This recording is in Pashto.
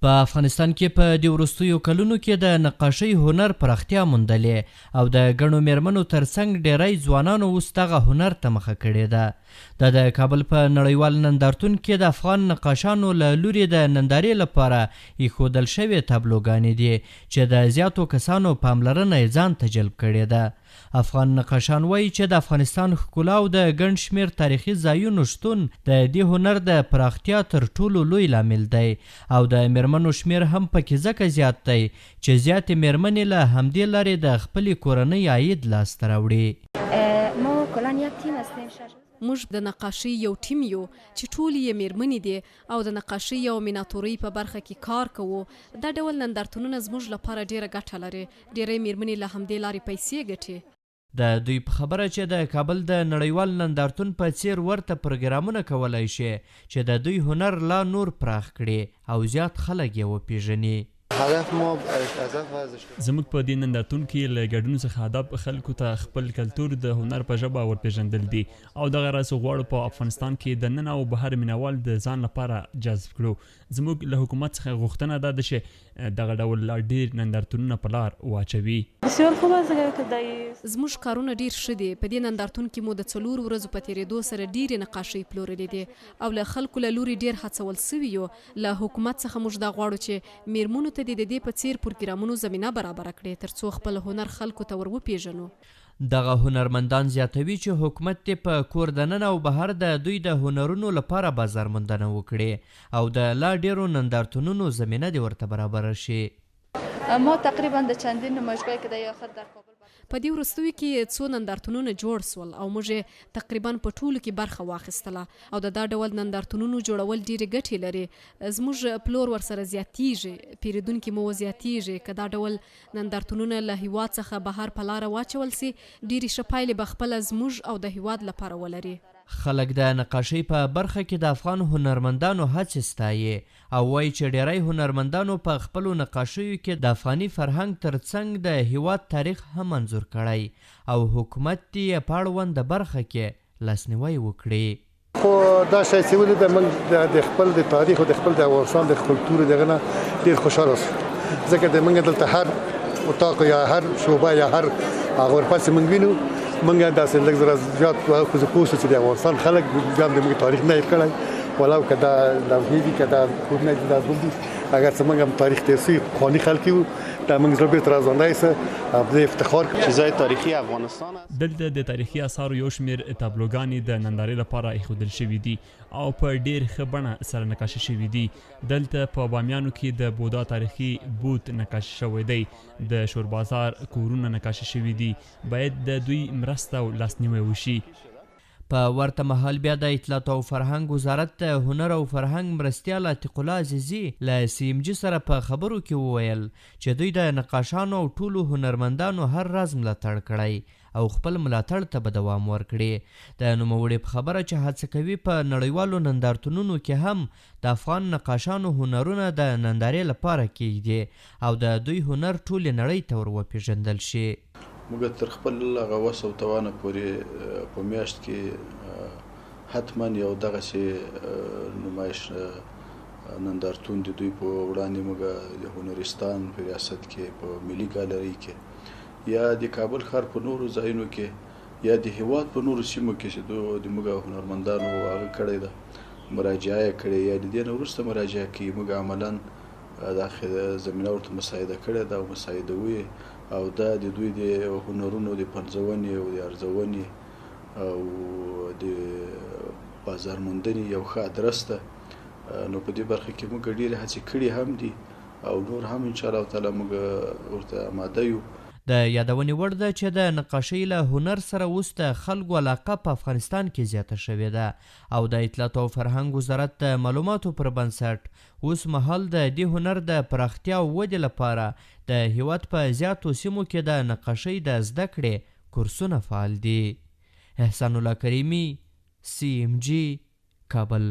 په افغانستان کې په دې وروستیو کلونو کې د نقاشۍ هنر پراختیا موندلې او د ګڼو مېرمنو ترڅنګ ډېری ځوانانو اوس دغه هنر ته مخه کړې ده. دا د کابل په نړیوال نندارتون کې د افغان نقاشانو له لوري د نندارې لپاره ایښودل شوې تابلوګانې دي چې د زیاتو کسانو پاملرنه یې ځان ته جلب کړې ده. افغان نقاشان وايي چې د افغانستان ښکلا او د ګڼ شمېر تاریخي ځایونو شتون د دې هنر د پراختیا تر ټولو لوی لامل دی او د مېرمنو شمېر هم پکې ځکه زیات دی چې زیاتې مېرمنې له همدې لارې د خپلې کورنۍ عاید لاسته راوړي. موږ د نقاشۍ یو ټیم یو چې ټولې یې مېرمنې دي او د نقاشۍ او میناتورۍ په برخه کې کار کوو. دا ډول نندارتونونه زموږ لپاره ډېره ګټه لري. ډېری مېرمنې له همدې لارې پیسې ګټي. د دوی په خبره چې د کابل د نړیوال نندارتون په څېر ورته پروګرامونه کولای شي چې د دوی هنر لا نور پراخ کړي او زیات خلک یې وپېژني. زموږ په دې نندارتون کې له ګډون څخه هدف خلکو ته خپل کلتور د هنر په ژبه ورپېژندل دي او دغه راز غواړو په افغانستان کې دننه او بهر مینهوال د ځان لپاره جذب کړو. زموږ له حکومت څخه غوښتنه دا ده چې دغه ډول لا ډېر نندارتونونه په لار واچوي. زموږ کارونه ډېر ښه دي. په دې نندارتون کې مو د څلورو ورځو په تېرېدو سره ډېرې نقاشۍ پلورلې دي او له خلکو له لوري ډېر هڅول شوي یو. له حکومت څخه موږ دا غواړو چې مېرمنو ته دې د دې په څېر پروګرامونو زمینه برابره کړي ترڅو خپل هنر خلکو ته ور وپېژنو. دغه هنرمندان زیاتوي چې حکومت دې په کور دننه او بهر د دوی د هنرونو لپاره بازارموندنه وکړي او د لا ډېرو نندارتونونو زمینه دې ورته برابره شي. ما تقریبا د چندین نمایشګاه که در آخر در کابل برگزار په دې وروستیو کې څو نندارتونونه جوړ شول او موږ یې تقریبا په ټولو کې برخه واخیستله او د دا ډول نندارتونونو جوړول ډېرې ګټې لري، زموږ پلور ورسره زیاتېږي، پېرېدونکي مو زیاتېږي، که دا ډول نندارتونونه له هیواد څخه بهر په لاره واچول شي، ډېرې ښه پایلې به خپله زموږ او د هیواد لپاره ولري. خلک د نقاشۍ په برخه کې د افغان هنرمندانو هڅې ستایي او وایي چې ډېری هنرمندانو په خپلو نقاشیو کې د افغاني فرهنګ تر څنګ د هیواد تاریخ هم انځور کړی او حکومت دې یې په اړونده برخه کې لاسنیوی وکړي. خو دا شی چې ولید موږ د خپل د تاریخ او د خپل د افغانستان د کلتور دغه نه ډیر خوشاله شو، ځکه د موږ دلته هر اتاق یا هر شعبه یا هر هغه ورپسې موږ وینو، موږ داسې لږ زره زیات خو زه پوه شو چې د افغانستان خلک بیا هم د موږ تاریخ نه هېر کړی، ولو که دا لوحې دي که دا کورونه دي دا بل دي، اګر چې موږ هم تاریخ تېر شوي پخواني خلک یو، دا موږ زړه بېرته راژوندی شو او په دې افتخار کوو. چې ځای تاریخي افغانستان است. دلته د تاریخي اثارو یو شمېر تابلوګانې د نندارې لپاره ایښودل شوې دي او په ډېر ښه بڼه سره نقاشي شوې دي. دلته په بامیانو کې د بودا تاریخي بوت نقاشي شوی دی، د شوربازار کورونه نقاشي شوي دي، باید د دوی مرسته او لاسنیوی وشي. په ورته مهال بیا د اطلاعاتو او فرهنګ وزارت د هنر او فرهنګ مرستیال عتیق الله عزیزي له سي ام جي سره په خبرو کې وویل چې دوی د نقاشانو او ټولو هنرمندانو هر راز ملاتړ کړی او خپل ملاتړ ته به دوام ورکړي. د نوموړي په خبره چې هڅه کوي په نړیوالو نندارتونونو کې هم د افغان نقاشانو هنرونه د نندارې لپاره کېږدي او د دوی هنر ټولې نړۍ ته ور وپېژندل شي. موږ تر خپل هغه وس او توانه پورې په میاشت کې حتما یو دغسې نمایش نندارتون د دوی په وړاندې موږ د هنرستان په ریاست کې په ملي ګالرۍ کې یا د کابل ښار په نورو ځایونو کې یا د هیواد په نورو سیمو کې چې د موږ هنرمندانو هغه کړی ده مراجعه یې کړې یا د دې نه وروسته مراجعه کوي موږ عملاً دا زمینه ورته مساعده کړې ده او مساعدوو یې او دا د دوی د هنرونو د پنځونې او د ارزونې او د بازار موندنې یو ښه ادرس ده. نو په دې برخه کې موږ ډېرې هڅې کړې هم دي او نور هم ان شاء الله تعالی موږ ورته اماده یو. د یادونې وړ ده چې د نقاشۍ له هنر سره اوس د خلکو علاقه په افغانستان کې زیاته شوې ده او د اطلاعاتو او فرهنګ وزارت د معلوماتو پر بنسټ اوس مهال د دې هنر د پراختیا او ودې لپاره د هېواد په زیاتو سیمو کې د نقاشۍ د زده کړې کورسونه فعال دي. احسان الله کریمي، سي ام جي، کابل.